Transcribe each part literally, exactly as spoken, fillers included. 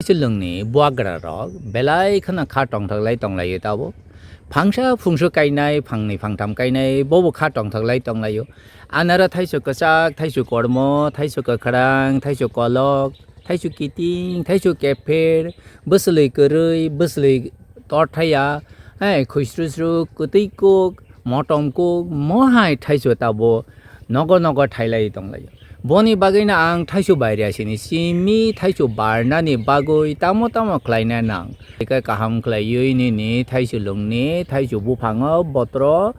Chwlwngni buagra rok belai kheno kha tongthok lai tong laio tabuk. Phangsa phungsu kainai, phangni phangtham kainai, bobo kha tongthok lai tong laio. Anara thaisu kwchak, thaisu kormo, thaisu kwkhrang, thaisu kolok, thaisu kiting, thaisu kepher, bwswlwi kwrwi, bwswlwi torthaya, hai khuisru sru, kwtwi kuk, motom kuk, mohai thaisu tabo nogo nogo thailai tong laio. Boni bagwino ang thaisu bairiya sini simi thaisu barnani bagwi tamo tamo khlaina nang. Eka kaham khlaiwi nini thaisu lungni thaisu buphango botro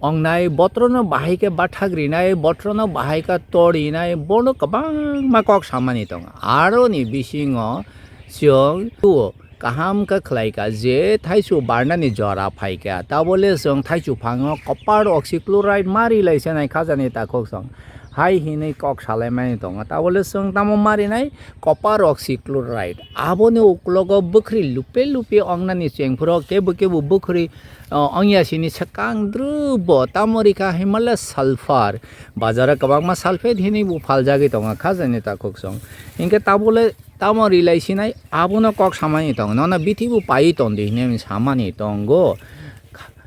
ongnai, botrono bahai khe bathak rinai, botrono bahai khe tor rinai, bono kwbangma kok samani tongo. Aroni bisingo chwng tuo kaham khe khlai kha je thaisu barnani jora phai kha, tabole chwng thaisu phango copper oxychloride ma rilai se nai khajani takhuk chwng. Hai hinwi kok salaimani tongo, tabole chwng tamo ma rinai copper oxychloride. Aboni uklogo bwkhri lupe lupe ongnani chengphuru kebo kebo bwkhri, o, ongya sini swkang drubo tamo rikha himala sulfur. Bazaro kwbangma sulphate hinwi bo phaljagwi tongo khajani takhuk chwng. Hinkhe tabole tamo rilai sinai abono kok samani tongo, nono bithi bo paiwi tondi hinwi samani tongo.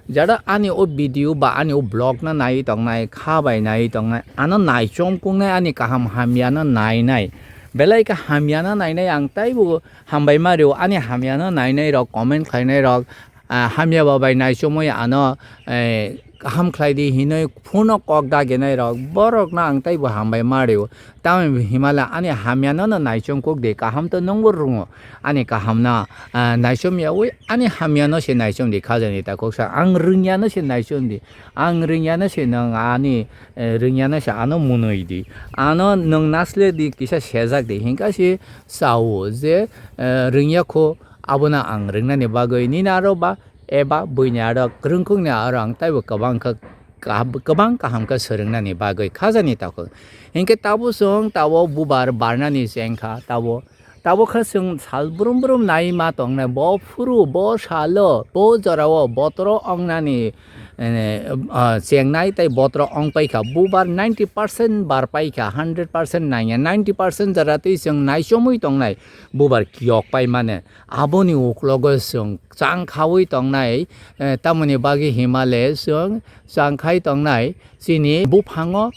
Jara ani o video ba ani o vlog no naiwi tongnai, kha bai naiwi tongnai, ano naichom kungnai, ani kaham hamya no nainai, belai khe hamya no nainai, ang taibo hambai ma rio, ani hamya no nainai rok, comment khlainai rok, ah, hamya ba bai naichomwi ano, eh, kaham khlai di hinwi phuno kok dagenai rok, borok no ang taibo hambai ma rio. Tamo himala ani hamya no no naichom kuk di, kaham to nungbo rungo. Ani kaham no, ah, naichom yawi, ani hamya no se naichom di khajani takhuk sa. Ang rwngya no se naichom di. Ang rwngya no se nang ani, eh, rwngya no se ano munui di. Ano nung nasle di kisa sejak di. Hinkha se sao je, eh, rwngya kho abono ang rwngnani bagwi nini aro ba eba buini aro kwrwngkhukni aro ang taibo kwbang kha, kah-, kwbang kaham khe swrwngnani bagwi khajani takhuk. Hinkhe tabo chwng tabo bubar barnani chengkha tabo. Tabo khe chwng sal brum brum nai ma tongnai, bo phuru, bo salo, bo jorao botoro ongnani, eh, ah, chengnai tei botoro ongpai kha. Bubar ninety percent bar pai kha, hundred percent nangya, ninety percent jora twi chwng naichomwi tongnai bubar kiyok pai mane. Aboni uklogo chwng chang khaui tongnai, eh, tamoni bagwi himale chwng chang khai tongnai chini buphango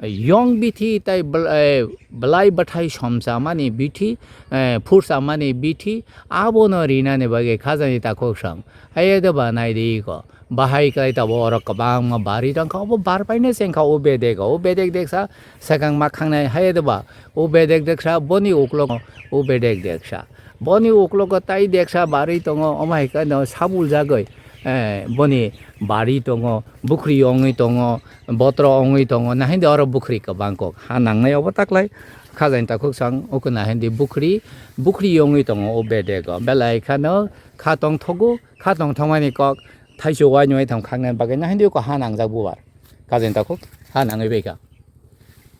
yong bithi tei bl-, eh, blai bwthai somsamani bithi, eh, phursamani bithi abono rinani bagwi khajani takhuk sam. Haye de ba nai di ko. Bahai khlai tabuk oro kwbangma bari tongkha, obo bar paina chengkha o bedego, o bedek deksa swkang ma khangnai haye de ba, o bedek deksa boni uklok o bedek deksa, boni uklogo tai deksa barwi tongo, omo hai kheno sabul jagwi, eh, boni bari tongo, bukhri ongwi tongo, botro ongwi tongo, nahinde oro bukhri kwbang kok ha nangnai obo taklai khajani takhuk sang uku nahinde bukhri, bukhri ongwi tongo o bedego, belai kheno kha tongthogo, kha tongthokmani kok. Thaichuk uaino wai thang khaknani bagwi nahindi ko ha nangjak bubar. Kajeng takhuk ha nangwi bai kha.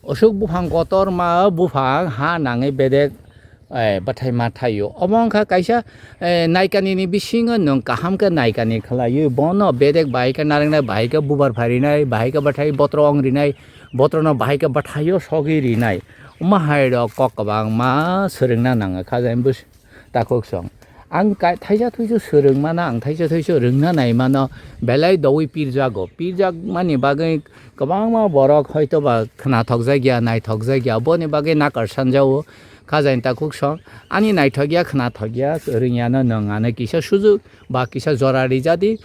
Osuk buphang kotor ma buphang ha nangwi bedek, eh, bwthai ma thaio. Omo wngkha kaisa, eh, naikani ni bisingo nwng kaham khe naikani khlaiwi bono bedek bahai khe narwknai, bahai khe bubar pharinai, bahai khe bwthai botro ong rinai, botrono bahai khe bwthaio sogwi rinai. Omo hai rok kok kwbangma swrwngna nango kha jang bwswk. Takhuk song. Ang kai-, thaisa thaisa swrwng mano, ang thaisa thaisa rwngna nai mano, belai doui pirjago. Pirjak mani bagwi kwbangma borok hoito ba khnathokjak ya, naithokjak ya, boni bagwi nakar sanjao. Kha jani takhuk song. Ani naithok ya, khnathok ya, rwng ya no nwng ano kisa sujuk ba kisa jora rijadi.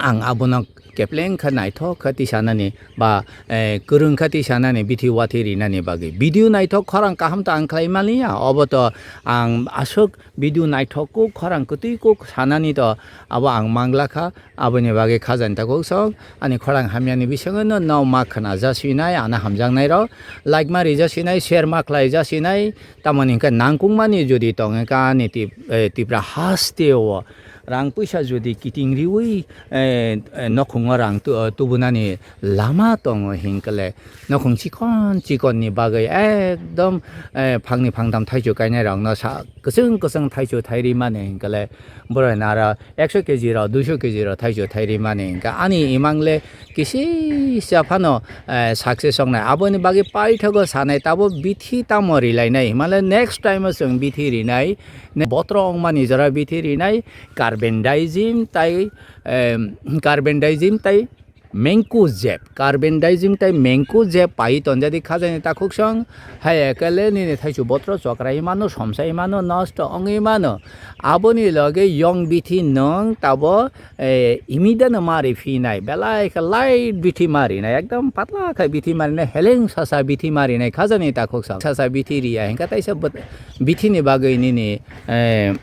Ang abono kepleng khe naithok khe tisanani ba, eh, kwrwng khe tisanani bithi wathi rinani bagwi. Video naithok khorang kaham to ang khlai maliya, obo to ang aswk video naithok kuk khorang kwtwi kuk sanani to abo ang mangla kha, aboni bagwi khajani takhuk song ani khorang hamyani bisingo no, no ma khna jasinai, ano hamjaknai rok like ma rijasinai, share ma khlai jasinai, tamoni hwnkhe nangkukmani jodi tongkha ani tip-, eh, Tipra haste o rang puisa jodi kiting riwi, eh, eh, nokhungo rang tu-, tubunani lama tongo hinkhe le, nokhung chikon chikon ni bagwi ekdom, eh, phangni phangtham thaichuk kainai rokno sa kwchwng kwchwng thaichuk thairi mani hinkhe le, borok nara ekso keji rok, duiso keji rok thaichuk thairi mani hinkhe ani imang le kisisa phano, eh, success wngnai. Aboni bagwi paithago sanai, tabo bithi tamo rilainai? Himale next time o chwng bithi rinai, ne botro wngmani jora bithi rinai, carbendazim tai, em, carbendazim tai mancozeb, carbendazim tai mancozeb pai tonjadi khajani takhuksong, hai ekele nini thaichu botro chokrai mano, somsai mano, nosto wngwi mano. Aboni loge yong bithi nwng tabo, eh, imidano mari phinai, belai khe light bithi marinai, ekdom patla khe bithi marinai, heleng sasa bithi marinai, khajani takhuksong. Sasa bithi riya, hinkhe taisa bot-, bithini bagwi nini, eh,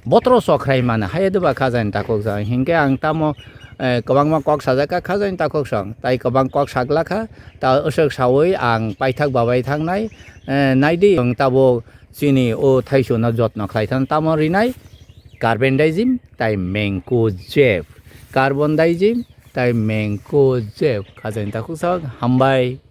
botro chokrai mano, hai doba khajani takhuksong. Hinkhe ang tamo, eh, kwbangma kok sajak kha khajani takhuksong, tai kwbang kok saglakha, ta usuk sawi ang paithak babai thangnai, eh, naidi ang tabuk chini o thaichukno jotno khlai thang tamo rinai, carbendazim tai mancozeb, carbendazim tai mancozeb khajani takhuksong. Hambai.